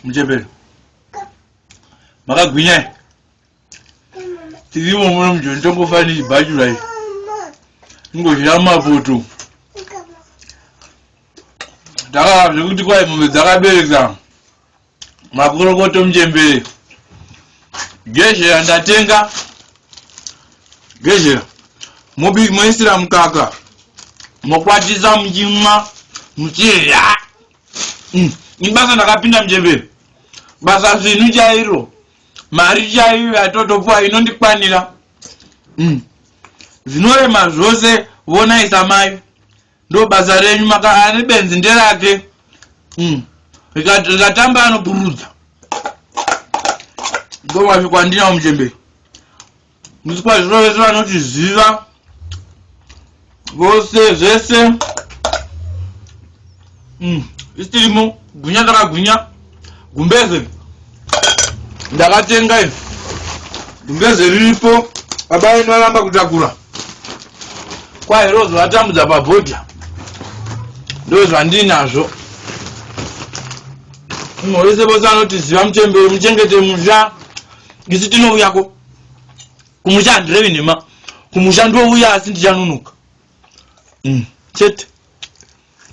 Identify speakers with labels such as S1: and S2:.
S1: Muchembere. Makagwinya. Tirimo muno mujoni tongofani chibhachura ichi. Ingozvira mapoto. Taka zvekuti kwai mombe dzakabereka. Makorokoto muchembere. Gezhera ndatenga. Gezhera. Mobi moisira mukaka. Mokwatisa muchimwa muchirya. Ibasa ndakapinda muchembere. Basa svinu chairo. Mari chaiyo yatotopuwa inondikwanira. Zvinorema zvose vonai samai. Ndo basa renyu maka ane benzi nderake. Rikatamba anopurudza. Ndo mashoko andinawo muchembere. Musikwa zviro vese vanotiziva. Vose zvese. Isitirimo gwinya ndakagwinya. Gumbeze ndakatenga iri. Gumbeze riripo. Baba venyu varamba kutakura. Kwai Rose vatambudza pabhodha. Ndozvandinazvo. Munhu wese vose anotiziva muchembere muchengete musha. Isu tinouyako. Kumusha handirevi nhema. Kumusha ndouya asi ndichanonoka. Chete.